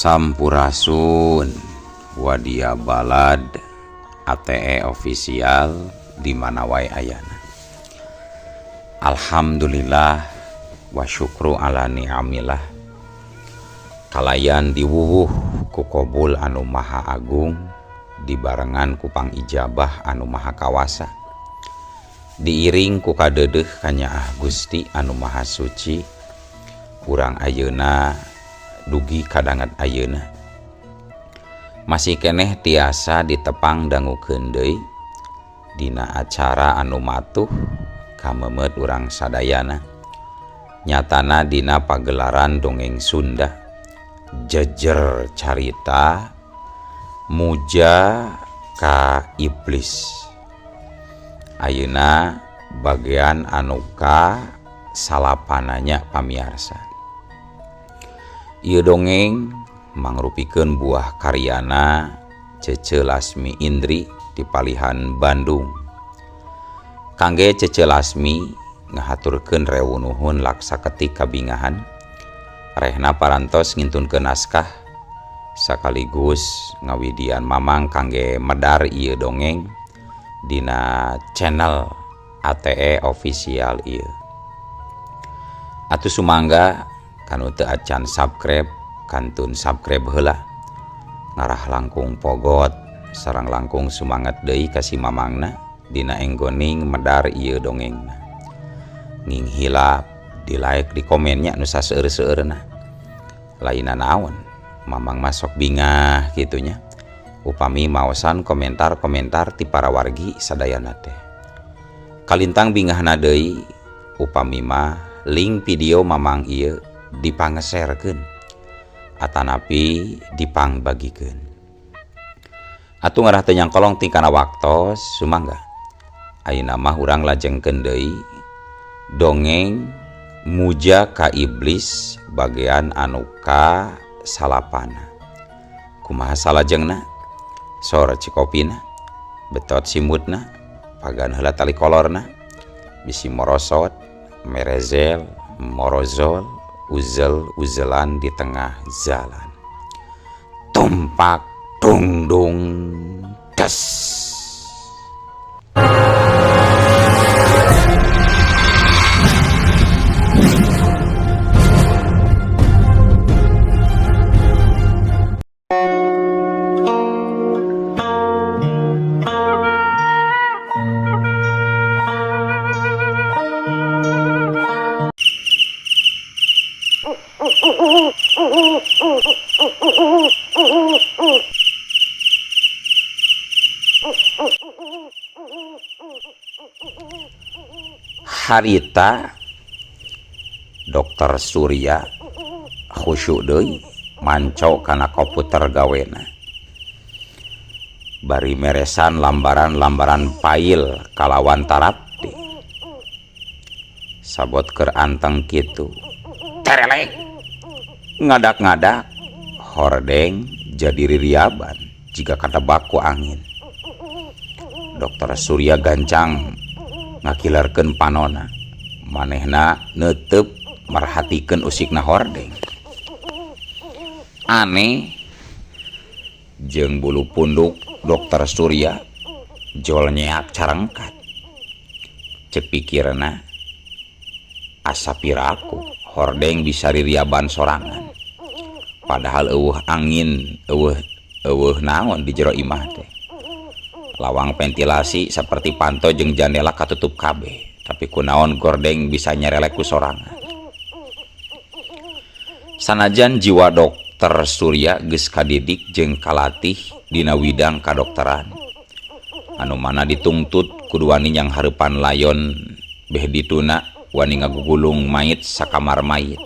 Sampurasun Wadia Balad ATE official di mana wae ayana. Alhamdulillah wa syukru ala ni'amillah. Kalayan diwuwuh ku kobul anu maha agung dibarengan ku pangijabah anu maha kawasa. Diiring ku kadeudeuh kanyaah Gusti anu maha suci urang ayeuna dugi kadanget ayeuna. Masih keneh tiasa ditepang dangukeun deui dina acara anu matuh kamemet urang sadayana. Nyatana dina pagelaran dongeng Sunda jejer carita muja ka iblis. Ayeuna bagian anu ka salapananya pamiarsa. Ieu dongeng mangrupikeun buah karyana Cece Lasmi Indri di Palihan Bandung. Kangge Cece Lasmi ngahaturkeun rewu nuhun laksa ketik kabingahan. Rehna parantos ngintunkeun naskah sekaligus ngawidian mamang kangge medar ieu dongeng dina channel ATE official ieu. Atuh sumangga kanu teu acan subscribe kantun subscribe heula. Ngarah langkung pogot sareng langkung sumanget deui ka si mamangna dina enggoning medar ieu dongengna. Nging hilap di like di komennya nu saseueur-seueurna. Lainna naon mamang masok bingah kitunya. Upami maosan komentar-komentar ti para wargi sadayana teh. Kalintang bingahna deui upami mah link video mamang ieu dipangeserkeun atanapi dipangbagikeun. Atuh ngarah teu nyangkolong ti kana waktos sumangga. Ayeuna mah urang lajengkeun deui dongeng Muja ka Iblis bagian anu ka salapana. Kumaha salajengna? Sor cikopina, betot simutna, pagan heula tali kolorna, bisi morosot, merezel, morozol, uzel-uzelan di tengah jalan. Tumpak dungdung des. Harita Dokter Surya khusyuk deui manco kana komputer gawena. Bari meresan lambaran-lambaran fail kalawan tarapti. Sabot keur anteng kitu. Terelek ngadak-ngadak hordeng jadi ririaban jika katebak ku angin. Dokter Surya gancang ngakilarkeun panona. Manehna neuteup merhatikeun usikna hordeng. Aneh jeung bulu punduk Dokter Surya jol nyeak carengkat. Cek pikirna asa piraku hordeng bisa ririaban sorangan. Padahal eueuh angin, eueuh naon di jero imah teh. Lawang ventilasi seperti panto jeung jandela katutup kabeh, tapi kunaon gordeng bisa nyerelek ku sorangan. Sanajan jiwa Dokter Surya geus kadidik jeung kalatih dina widang kadokteran. Anu mana ditungtut kudu wani nyang hareupan layon beh dituna wani ngagugulung mayit sakamar mayit.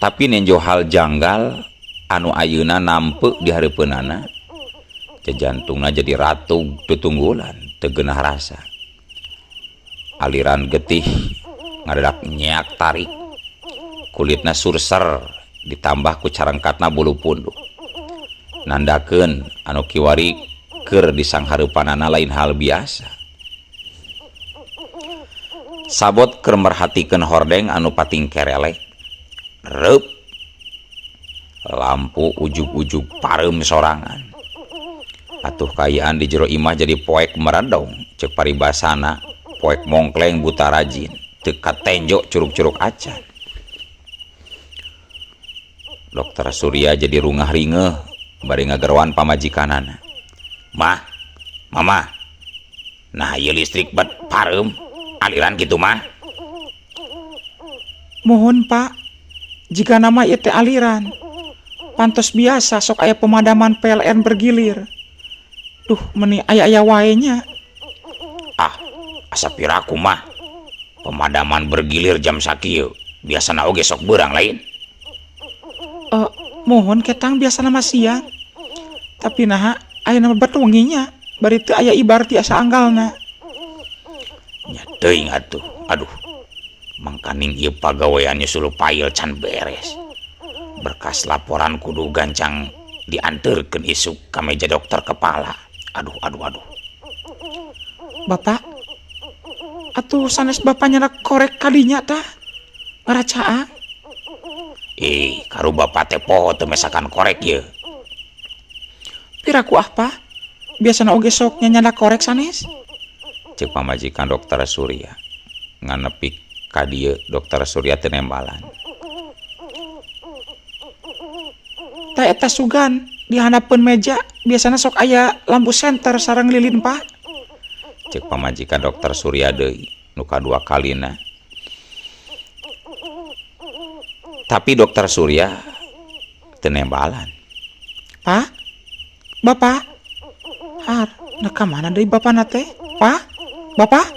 Tapi nenjo hal janggal anu ayeuna nampe di hareupeunana, jantungna jadi ratug tutunggulan teu geunah rasa. Aliran getih ngadadak nyeak tarik, kulitna surser ditambah ku carengkatna bulu punduk. Nandakeun anu kiwari keur disanghareupanana lain hal biasa. Sabot keur merhatikeun hordeng anu pating kerelek. Reup. Lampu ujug-ujug pareum sorangan. Atuh kaayaan di jero imah jadi poek meredong cek paribasana poek mongkleng buta rajin teu katenjo curug-curug acan. Dokter Surya jadi rungah ringeuh bari ngageroan pamajikanana. Mah, mama, nah ieu listrik bet pareum aliran kitu mah. Mohon Pak, jika nama ieu teh aliran. Pantos biasa sok aya pemadaman PLN bergilir. Duh, meni aya-aya wae nya. Ah, asa piraku mah. Pemadaman bergilir jam sakieu biasana oge sok beurang lain. Mohon ketang biasana mah siang. Tapi naha ayeuna mah bet wengi nya, bari teu aya ibar ti asa anggalna. Nya teuing atuh. Aduh. Mangkaning ieu pagawean nyusul pail can beres. Berkas laporan kudu gancang dianterkeun isuk ka meja dokter kepala. Aduh, aduh, aduh. Bapak, atuh sanes bapak nyandak korek kadinya tah? Ngaracaang. Ih, karu bapak teh poho teu mesakan korek ieu. Piraku ah, Pak? Biasana oge sok nyandak korek sanes. Cek pamajikan Dokter Surya. Ngan nepi ka dieu Dokter Surya teu nembalan. Tah eta sugan di handapeun meja biasana sok aya lampu senter sareng lilin, Pak. Cek pamajikan Dokter Surya deui nu kadua kalina. Tapi Dokter Surya teu nembalan. Pak? Bapak? Har, nah ka mana deui bapana teh? Pak? Bapak?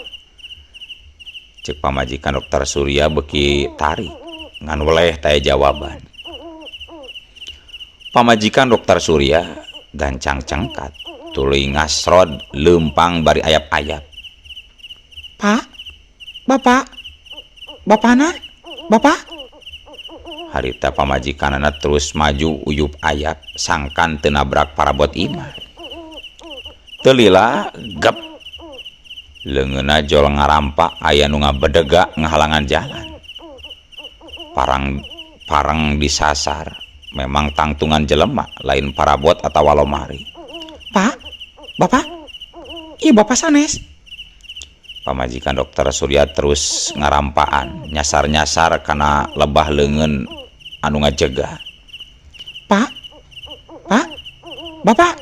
Cek pamajikan Dokter Surya beuki tarik ngan weleh taya jawaban. Pamajikan Dokter Surya gancang cengkat, tuluy ngasrod leumpang bari ayap-ayap. Pak? Bapak? Bapana? Bapak? Harita pamajikanana terus maju uyup ayap sangkan teu nabrak parabot imah. Teu lila gep leungeunna jol ngarampa aya nu ngabedega ngahalangan jalan. Parang disasar memang tangtungan jelema lain parabot atawa lomari. Pak? Bapak? Ih, bapak sanes. Pamajikan Dokter Surya terus ngarampaan, nyasar-nyasar kana lebah leungeun anu ngajega. Pak? Pak? Bapak?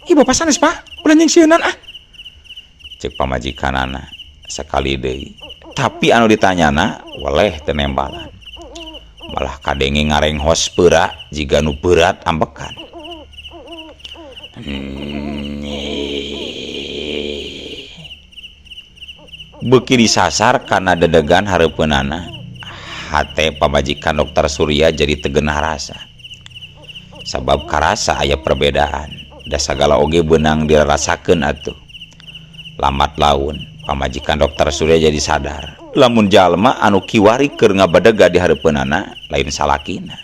Ih, bapak sanes, Pak. Ulah nyingsieunan ah. Cek pamajikanana sakali deui. Tapi anu ditanyana weleh teu nembalan. Malah kadenge ngarenghos peura jiga nu beurat ambekan. Beuki disasar kana dedegan hareupeunana, hate pamajikan Dokter Surya jadi teu geunah rasa. Sabab karasa aya perbedaan, da sagala oge beunang dirarasakeun atuh. Lambat laun, pamajikan Dokter Surya jadi sadar lamun jalma anu kiwari keur ngabadega di hareupeunana lain salakina.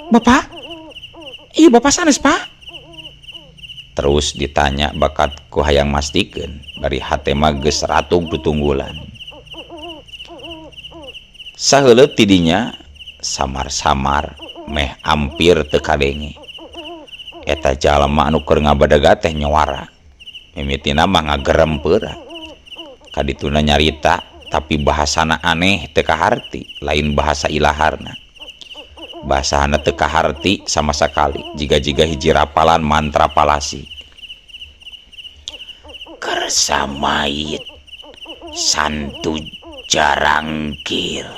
Bapak? Ih, bapak sanes, Pak. Terus ditanya bakat ku hayang mastikeun, bari hate mah geus ratug tutunggulan. Saheuleut tidinya samar-samar meh ampir teu kadenge. Eta jalma anu keur ngabadega teh nyuara. Mimitina mah ngagerem peura. Kadituna nyarita tapi bahasana aneh teu kaharti, lain bahasa ilaharna. Bahasana teu kaharti sama sakali, jiga-jiga hiji rapalan mantra palasi. Kersa mayit santu jarangkir.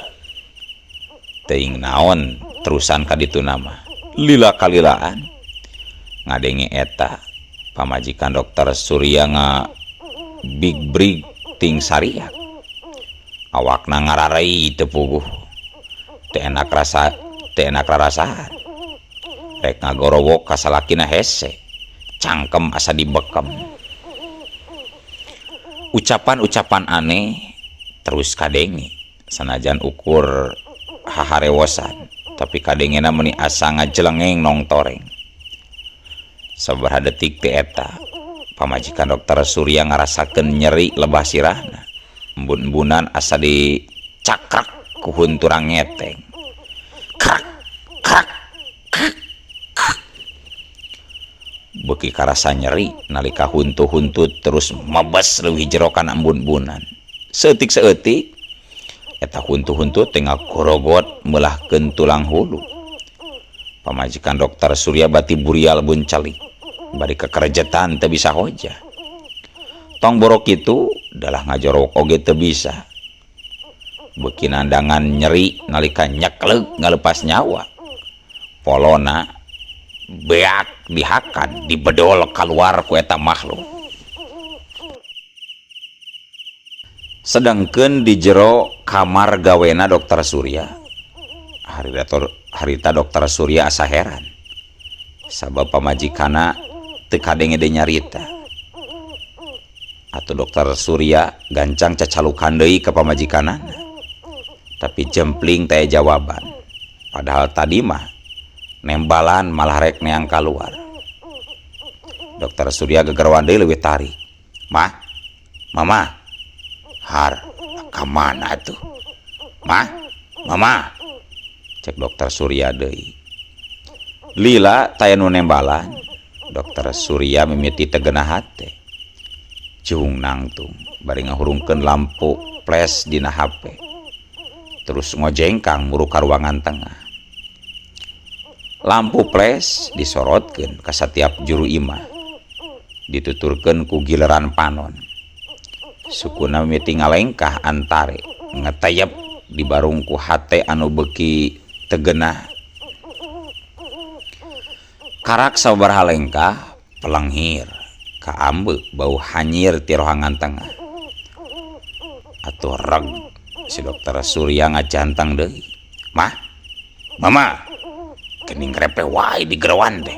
Teuing naon terusan kadituna mah. Lila kalilaan ngadenge eta pamajikan Dokter Surya nga big brig ting sariak. Awakna ngararei teu puguh. Teu enak rasa, teu enak rarasaan. Rek ngagorowok ka salakina hese. Cangkem asa dibekem. Ucapan-ucapan aneh terus kadenge sanajan ukur haharewosan, tapi kadengena meuni asa ngajelengeng nong toreng. Sabaraha detik teh eta pamajikan Dokter Surya ngarasakeun nyeri lebah sirahna. Embun-embunan asa dicakrak ku hunturang ngeteng. Krak krak. Beuki karasa nyeri nalika huntu-huntu terus mebes leuwih jero kana embun-embunan. Saeutik-saeutik eta huntu-huntu teh ngagorogot meulahkeun tulang hulu. Pamajikan Dokter Surya bati burial buncelik bari kekerejetan teu bisa hojah. Tong boro kitu dalah ngajorowok oge teu bisa. Beuki nandangan nyeri nalika nyekleuk ngalepas nyawa. Polona beak dihakan dibedol kaluar ku eta makhluk. Sedangkeun di jero kamar gawena Dokter Surya, harita Dokter Surya asa heran sabab pamajikanna teu kadenge deui nyarita. Atuh Dokter Surya gancang cacalukan deui ka pamajikanana, tapi jempling teh jawaban. Padahal tadi mah nembalan malah rek neang kaluar. Dokter Surya gegeroan deui leuwih tarik. Mah, mama, har, ka mana tuh? Mah, mama, cek Dokter Surya deui. Lila taya nu nembalan, Dokter Surya mimiti teu genah hate. Jung nangtung bari ngahurungkeun lampu flash dina HP. Terus ngojengkang muru ka ruangan tengah. Lampu flash disorotkeun ka satiap juru imah. Dituturkeun ku gileran panon. Sukuna mimiti ngalengkah antare ngetayep di barung ku hate anu beuki teu genah. Karak sababaraha lengkah pelenghir kaambe bau hanyir ti rohangan tengah. Atuh reg si Dokter Surya ngajantang deui. Mah, mama, geuning repe wae di geroan teh.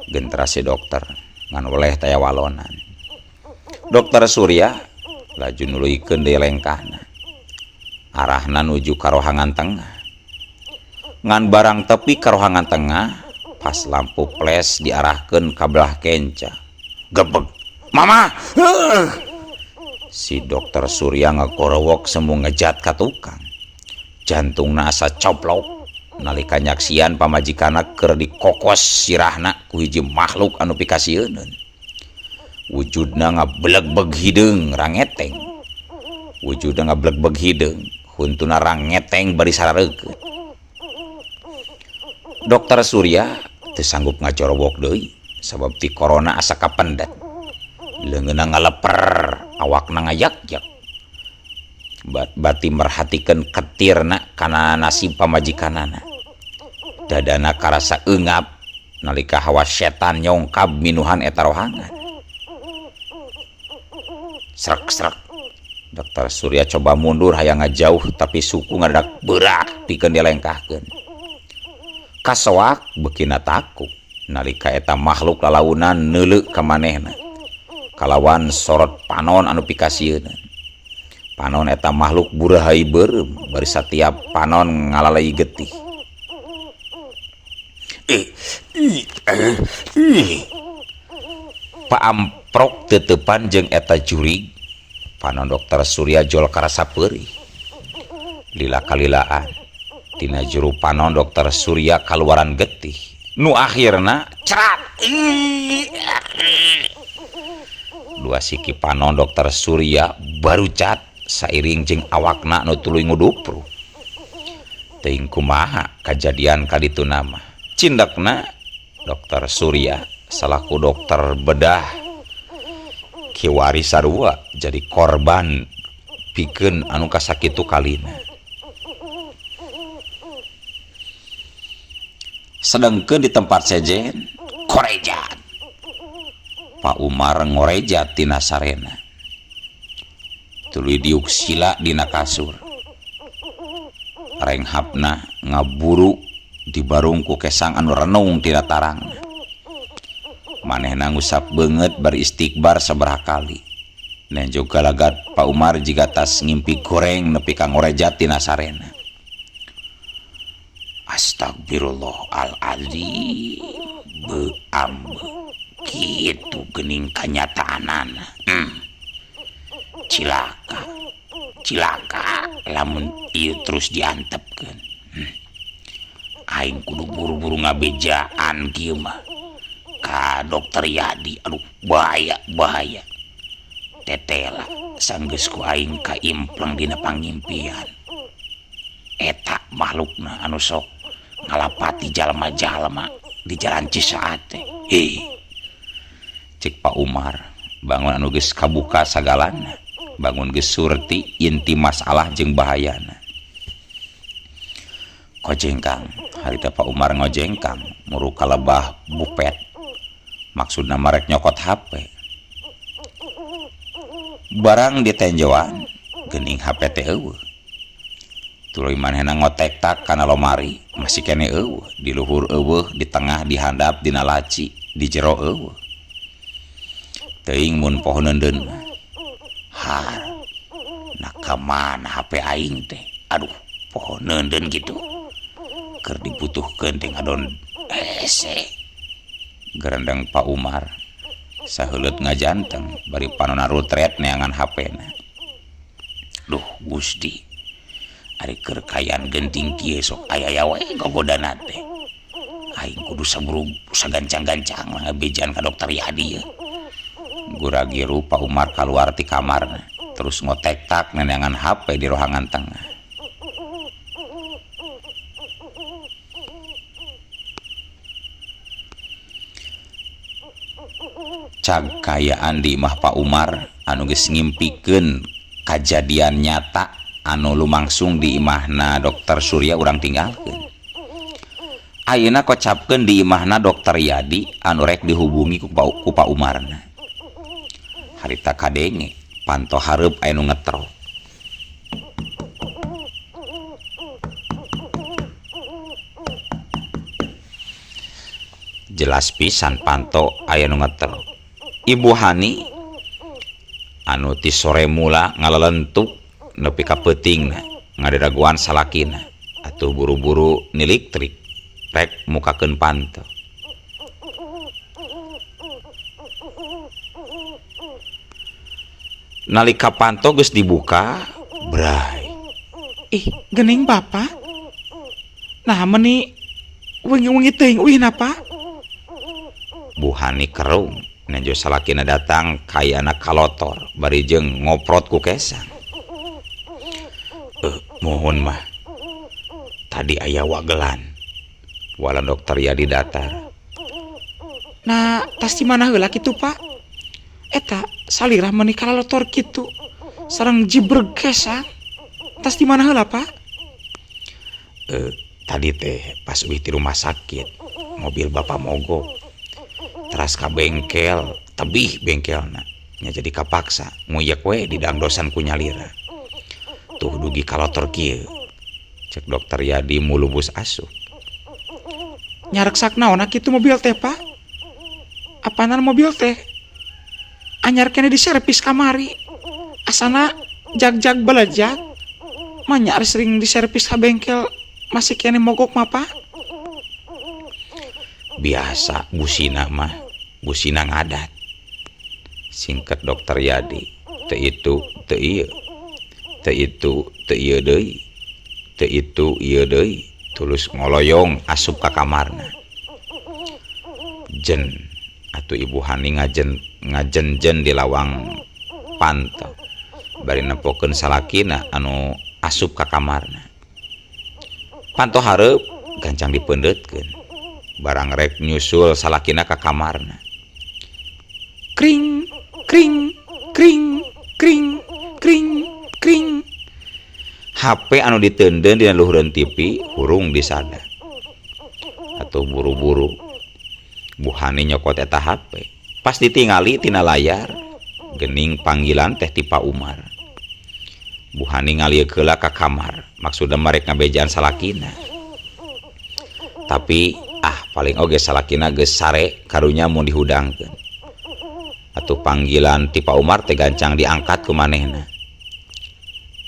Gentra si dokter ngan weleh taya walonan. Dokter Surya laju nuluykeun deui lengkahna. Arahna nuju ka rohangan tengah. Ngan barang tepi ka rohangan tengah pas lampu flash diarahkeun ka belah kenca. Gebeg. Mama. Heuh. Si Dokter Surya ngagorowok semu ngejat ka tukang. Jantungna asa coplok nalika nyaksian pamajikanna keur dikokos sirahna ku hiji makhluk anu pikasieuneun. Wujudna ngablegbeg hideung rangeteng. Wujudna ngablegbeg hideung, huntuna rangeteng bari sarareukeut. Dokter Surya teu sanggup ngajorowok deui sabab ti korona asa kapendet. Leungeunna ngaleper, awakna ngayak-yak. Bati merhatikeun ketirna kana nasib pamajikanana. Dadana karasa eungap nalika hawa setan nyongkab minuhan eta rohangan. Srek-srek. Dokter Surya coba mundur hayang ngajauh tapi suku ngadadak beurak pikeun dilengkahkeun. Kasoak beukina takuk nalika eta makhluk lalaunan neuleuh ka manehna. Kalawan sorot panon anu pikasieun. Panon eta makhluk burahai beureum bari satiap panon ngalalai getih. Paamprok teuteupan jeung eta jurig, panon Dokter Surya jol karasa peurih. Lila kalilaan tina juru panon Dokter Surya kaluaran getih. Nu akhirna cerat. Dua siki panon Dokter Surya barucat sairing jeung awakna nu tuluy ngudupru. Teuing kumaha kajadian kaditu nama. Cindekna Dokter Surya salaku dokter bedah kiwari sarua jadi korban pikeun anu kasakitu kalina. Sedangkeun di tempat sejen korejat. Pak Umar ngorejat tina sarena. Tuluy diuk sila dina kasur. Renghapna ngaburu di barung ku kesang anu renung tina tarangna. Manehna ngusap beungeut bari istikbar sabaraha kali. Nenjo galagat Pak Umar jiga tas ngimpi goreng nepi ka ngorejat tina sarena. Astagfirullahaladzim, beambe kitu geuning kanyataanana. Cilaka, cilaka lamun ieu terus diantepkeun. Aing kudu buru-buru ngabejaan kieu mah. Ka dokter Yadi aduh bahaya bahaya tetela sanggeus ku aing kaimpleng dina pangimpian eta makhlukna anu sok ngalapati jalma-jalma di jalan Cisaat teh. Hei, cek Pak Umar bangun anu geus kabuka sagalana, bangun geus surti inti masalah jeung bahayana. Kojengkang harita Pak Umar ngojengkang muru kalebah bupet maksudna marek nyokot HP. Barang ditenjoan geuning HP teh eueuh. Tuluy manehna ngotek-tak kana lomari masih keneh eueuh, di luhur eueuh, di tengah, di handap, dina laci, di jero eueuh. Teuing mun poho neundeun mah. Har, nah ka mana HP aing teh? Aduh, poho neundeun kitu. Keur dibutuhkeun teh ngadon hese. Gerendeng Pak Umar saheuleut ngajanteng bari panona rutret neangan HP-na. Duh Gusti, ari keur kaayaan genting kieu sok aya we gogodana teh. Aing kudu saburu sagancang-gancang ngabejaan ka dokter Yadi ye. Gura-giru Pak Umar kaluar ti kamarna terus ngotek-tak neangan HP di rohangan tengah. Cag kaayaan di imah Pak Umar anu geus ngimpikeun kajadian nyata anu lumangsung di imahna Dokter Surya urang tinggalkeun. Ayeuna kocapkeun di imahna Dokter Yadi anu rek dihubungi ku Pak Umarna. Harita kadenge panto hareup aya nu ngetrok. Jelas pisan panto aya nu ngetrok. Ibu Hani anu ti sore mula ngalelentuk nepi ka peutingna ngadiraguan salakina atuh buru-buru niliktrik rek mukakeun panto. Nalika panto geus dibuka, bray. Ih, geuning Bapak. Nah, meuni wengi-wengi teuing uihna, Pak. Bu Hani kerung nejo salakina datang kayana kalotor bari jeung ngoprot ku kesang. Mohon mah. Tadi aya wagelan. Walan Dokter Yadi datar. Nah, tas di mana heula kitu, Pak? Eta salirah meuni kalalotor kitu. Sareng jibreg kesang. Tas di mana heula, Pak? Tadi teh pas uih ti rumah sakit, mobil bapak mogok. Teras ka bengkel, tebih bengkelna. Nya jadi kapaksa nguyek we di dangdosan ku nyalira. Tuh dugi kalotor kieu. Cek Dokter Yadi mulubus asup. Nyareksak naonna kitu mobil teh, Pak? Apanan mobil teh? Anyar keneh diservis kamari. Asana jag-jag belejag. Manya ari sering diservis ka bengkel masih keneh mogok mah, Pak? Biasa busina mah, busina ngadat. Singkat Dokter Yadi, teu itu teu ieu. Teu itu teu ieu deui. Teu itu ieu deui. Tulus ngoloyong asup ka kamarna. Jen atuh Ibu Hani ngajenjen di lawang panto. Bari nempokeun salakina anu asup ka kamarna. Panto hareup gancang dipeundeutkeun. Barang rek nyusul salakina ka kamarna. Kring kring kring kring kring kring. HP anu diteundeun dina luhureun TV hurung disada. Atuh buru-buru Bu Hani nyokot eta HP. Pas ditingali tina layar geuning panggilan teh ti Pak Umar. Bu Hani ngalieuk heula ka kamar maksudna marek ngabejaan salakina. Tapi paling oge salakina geus sare karunya mun dihudangkeun. Atuh panggilan ti Pak Umar teh gancang diangkat ku manehna.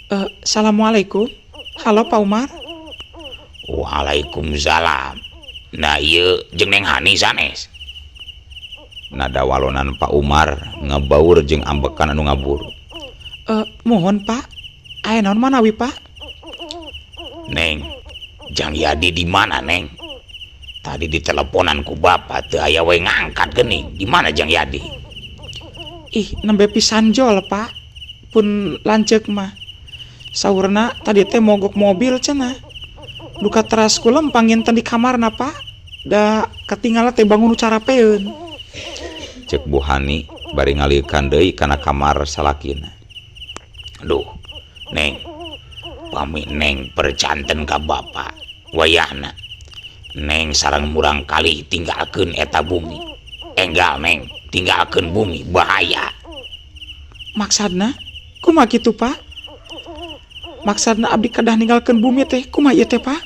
Assalamualaikum. Halo Pak Umar. Waalaikumsalam. Nah ieu jeung Neng Hani sanes. Nada walonan Pak Umar ngebaur jeung ambekan anu ngaburu. Mohon Pak. Aya naon manawi Pak? Neng, Jang Yadi di mana Neng? Tadi diteleponan ku bapak teu aya we ngangkat geuning. Di mana Jang Yadi? Ih, nembe pisan jol, Pak. Pun lanceuk mah. Saurna tadi teh mogok mobil cenah. Duka teras ku lempang nginten di kamarna, Pak. Da ketinggalan teh bangun carapeun. Cek Bu Hani bari ngaliekan deui kana kamar salakina. Duh, Neng. Pami Neng percanten ka bapak. Wayahna Neng sareng murang kali tinggalkeun eta bumi. Enggal Neng, tinggalkeun bumi bahaya. Maksudna kumaha kitu, Pak? Maksudna abdi kedah ninggalkeun bumi teh kumaha ieu teh, Pak?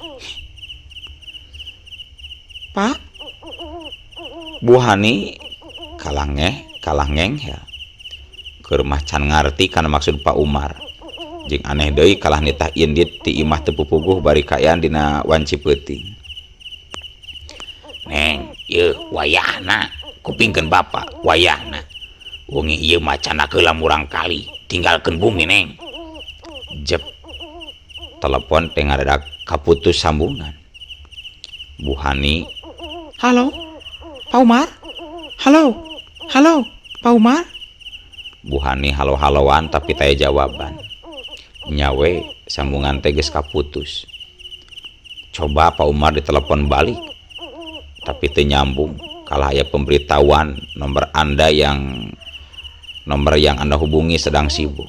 Pak? Bu Hani kalangeh kalah ngenghel. Keur mah can ngarti kana maksud Pak Umar. Jeung aneh deui kalah nitah indit ti imah teu pupuguh bari kaayaan dina wanci peuting. Neng, yeuh wayahna kupingkeun bapa wayahna. Wengi ieu mah candak heula murang kali, tinggalkeun bumi Neng. Jep. Telepon teh ngadadak kaputus sambungan. Bu Hani, halo, Pak Umar? Halo, halo, Pak Umar? Bu Hani halo-haloan tapi taya jawaban. Nyawe sambungan teh geus kaputus. Coba Pak Umar ditelepon balik, tapi teu nyambung. Kalah aya pemberitahuan nomor yang Anda hubungi sedang sibuk.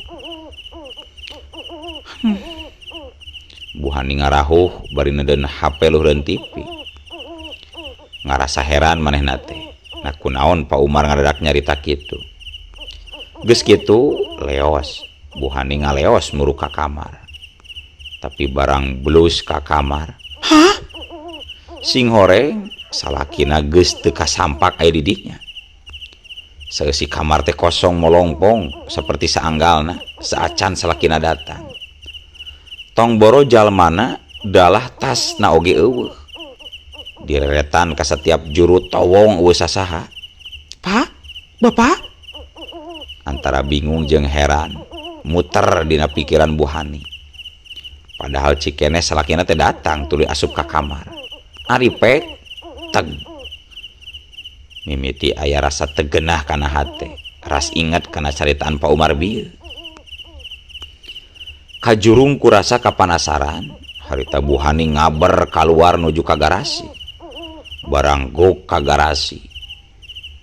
Bu Hani ngarahuh bari neudeun HP luhureun TV. Ngarasa heran manehna teh. Nah kunaon Pak Umar ngadadak nyarita kitu. Geus kitu leos. Bu Hani ngaleos muru ka kamar. Tapi barang blus ka kamar. Hah? Sing horeng salakina geus teu kasampak aya di dinya. Saeusi kamar teh kosong molongpong seperti saanggalna saacan salakina datang. Tong boro jalmana dalah tasna oge eueuh. Direretan ka setiap juru towong eueuh sasaha. Pak? Bapak? Antara bingung jeung heran muter dina pikiran Bu Hani. Padahal cikene salakina teh datang tuluy asup ka kamar. Ari pek teg. Mimiti aya rasa tegenah kana hate, ras inget kana caritaan Pak Umar bieu. Kajurung ku rasa kapanasaran, harita Bu Hani ngaber kaluar nuju ka garasi. Barang gok ka garasi.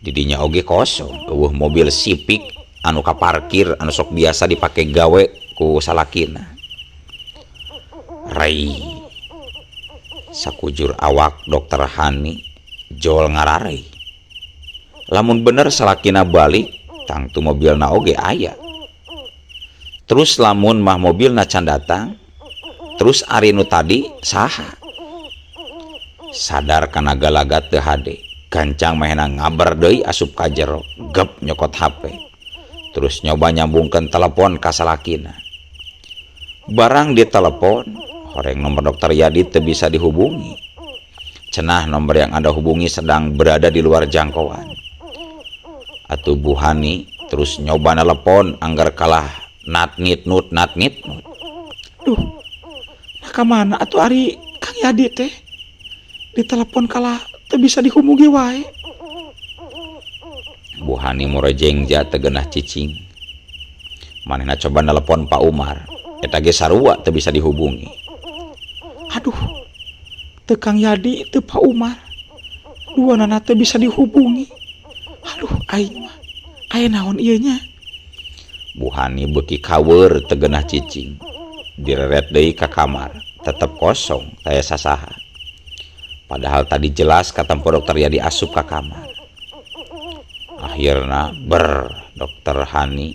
Didinya oge kosong, eueuh mobil Civic anu kaparkir anu sok biasa dipake gawe ku salakina. Rai sakujur awak Dokter Hani jol ngararai. Lamun bener salakina balik, tangtu mobilna oge aya. Terus lamun mah mobilna can datang, terus ari nu tadi saha? Sadar kana galagat teu hade, gancang mahena ngaber deui asup ka jero, gep nyokot HP. Terus nyoba nyambungkeun telepon ka salakina. Barang ditelepon, horeng nomor Dokter Yadi teu bisa dihubungi. Cenah nomor yang Anda hubungi sedang berada di luar jangkauan. Atuh Bu Hani terus nyoba nelepon anggar kalah nat nit nut nat nit nut. Duh, nah ka mana atuh ari Kang Yadi teh? Ditelepon kalah teu bisa dihubungi wae. Bu Hani murejengja teu geunah cicing. Manehna coba nelepon Pak Umar, eta ge sarua teu bisa dihubungi. Aduh, teu Kang Yadi teu Pak Umar. Duanana teu bisa dihubungi. Aduh, aing mah aya naon ieu nya? Bu Hani beuki kaweur teu geunah cicing. Direret deui ka kamar, tetep kosong, taya sasaha. Padahal tadi jelas katempo Dokter Yadi asup ka kamar. Akhirna ber Dokter Hani,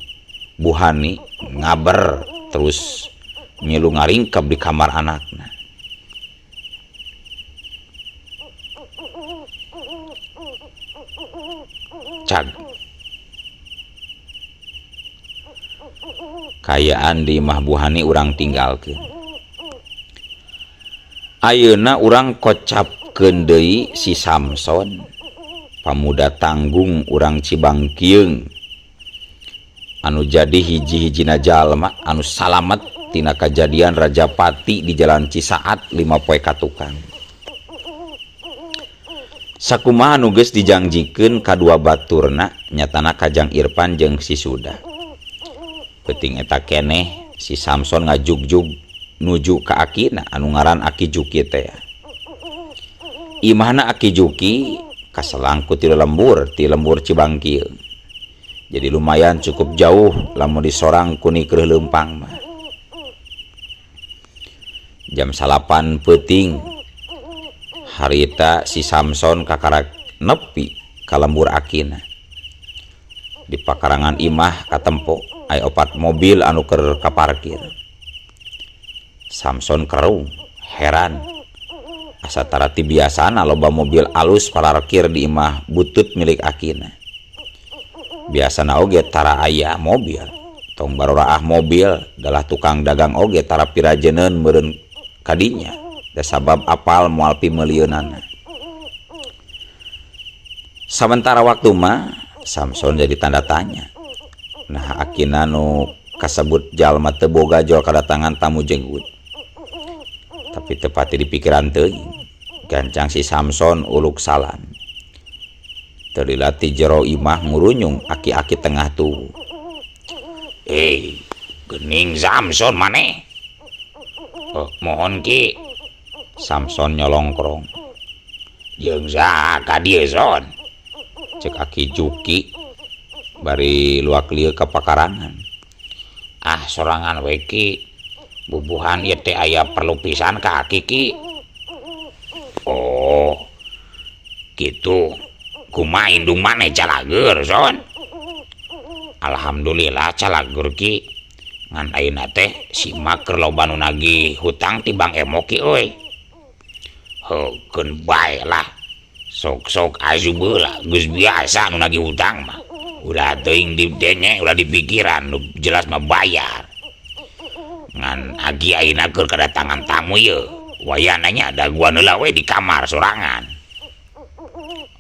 Bu Hani ngaber terus milu ngaringkep di kamar anakna. Cag. Kayaan di imah Bu Hani urang tinggalkeun. Ayeuna urang kocapkeun deui si Samson, pamuda tanggung urang Cibangkieung anu jadi hiji-hijina jalma anu salamet tina kajadian Rajapati di Jalan Cisaat 5 poe katukang. Sakumaha nu geus dijangjikeun kadua baturna nyatana kajang Irpan jeung si Suda. Peuting eta keneh si Samson ngajugjug nuju ka akina anu ngaran Aki Juki teh. Imahna Aki Juki kaselang ku ti lembur ti lembur Cibangkil. Jadi lumayan cukup jauh lamun disorang ku nikreuh leumpang mah. Jam 9 peuting harita si Samson kakarak nepi ka lembur akina. Di pakarangan imah katempo aya opat mobil anu keur kaparkir. Samson kerung heran asa tara ti biasana loba mobil alus pararkir di imah butut milik akina. Biasana oge tara aya mobil tong baroraah mobil dalah tukang dagang oge tara pirajeneun meureun kadinya da sabab apal moal pimeulieunnana. Samentara waktu mah Samson jadi tanda tanya. Nah akina nu kasebut jalma teu boga jol kadatangan tamu jenggut. Tapi tepati di pikiran teuing. Gancang si Samson uluk salam. Teu lila ti jero imah ngurunyung aki-aki tengah tubuh. Gening Samson maneh. Oh, mohon Ki. Samson nyolongkrong. Jeung saha ka dieu Son? Cek Aki Juki bari luak lieu ka pakarangan. Ah sorangan we Ki. Bubuhan ieu teh aya perlu pisan ka Aki Ki. Oh. Kitu. Kumaha indung maneh calageur Son? Alhamdulillah calageur Ki. Ngan ayeuna teh si mak keur loba nu nagih hutang ti Bang Emok ki euy. Heukeun bae lah. Sok-sok asup heula geus biasa nu nagih hutang mah. Ulah teuing didenye ulah dipikiran nu jelas mah bayar. Ngan agi ayeuna keur kadatangan tamu ieu. Wayahna nya daguan heula we di kamar sorangan.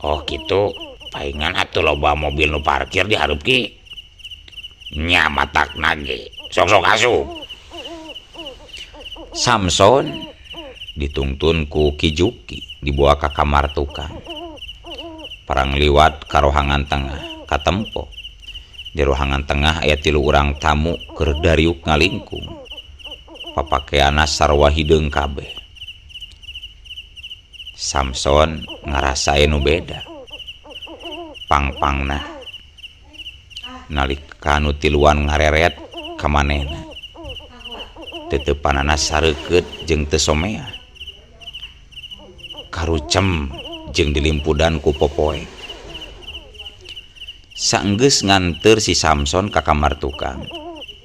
Oh kitu, paingan atuh loba mobil nu parkir di hareup ki. Nya matakna ge. Sok-sok asup. Samson ditungtun ku Ki Juki dibawa ka kamar tukang. Parang liwat ka rohangan tengah katempo. Di rohangan tengah aya 3 urang tamu keur dariuk ngalingkung. Papakeanna sarua hideung kabeh. Samson ngarasa aya nu beda. Pang-pangna nalika nu tiluan ngareret ka manehna. Teteupanana sareukeut jeung teu somea. Karucem jeung dilimpudan ku popoe. Saenggeus nganteur si Samson ka kamar tukang.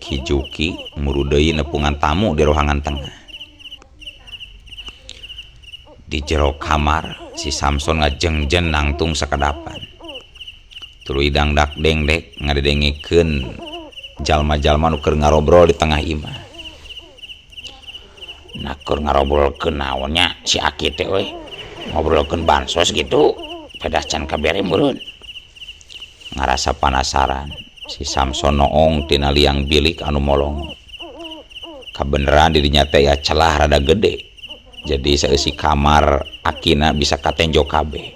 Ki Juki muru deui nepungan tamu di rohangan tengah. Di jero kamar si Samson ngajengjen nangtung sakadapan. Tuluy dangdak dengdek ngadedengekeun jalma-jalma nu keur ngarobrol di tengah imah. Nah keur ngarobrolkeun naon nya si Aki teh euy. Ngobrolkeun bansos gitu, pedah can kabere meureun. Ngarasa panasaran, si Samson noong tina liang bilik anu molong. Kabeneran dirinya teh ya celah rada gede. Jadi saeusi kamar akina bisa katenjo kabeh.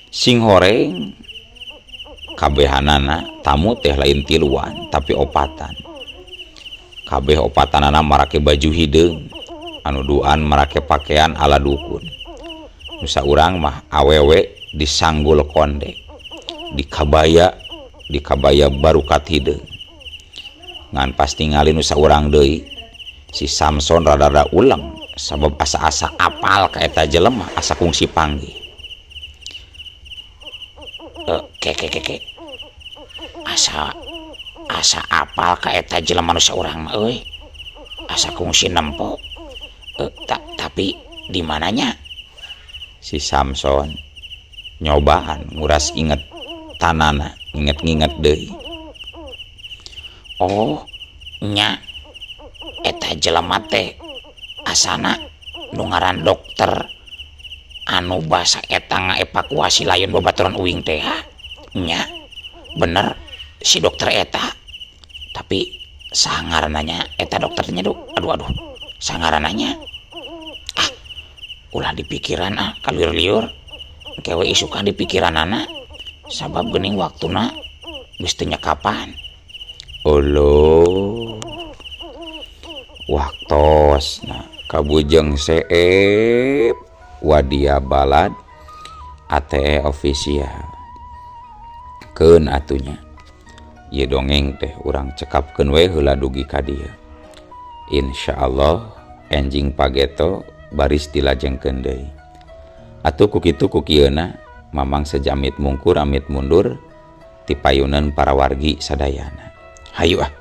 Sing horeng kabehanana tamu teh lain tiluan tapi opatan. Kabeh opatanana marake baju hideung, anu duaan marake pakaian ala dukun. Nu saurang mah awewe disanggul konde, dikabaya barukat hideung. Ngan pas ningali nu saurang deui, si Samson rada-rada uleng sabab asa-asa apal ka eta jelema asa kungsi panggih. Ke. Asa apal ka eta jelema nu saurang mah euy. Asa kungsi nempo. Tapi di mananya? Si Samson nyobaan nguras inget tanana, inget-nginget deui. Oh, nya eta jelema teh asana nu ngaran dokter anu basa eta ngaevakuasi layon babaturan uing teh ha. Nya bener si dokter eta. Tapi saha ngarananya eta dokternya duh. Aduh aduh. Saha ngarananya? Ah. Ulah dipikiran ah kaliur-liur. Engke we isukan dipikiranana sabab geuning waktuna geus teu nyekapan. Uluh. Waktosna kabujeng seep wadia balad ATE official. Keun atuh nya. Ieu dongeng teh urang cekapkeun we heula dugi ka dieu. Insyaallah enjing pageto baris dilajengkeun deui. Atuh ku kitu ku kieuna Mamang sejamit mungkur amit mundur ti payuneun para wargi sadayana. Hayu ah.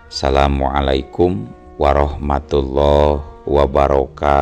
Assalamualaikum warahmatullahi wabarakatuh.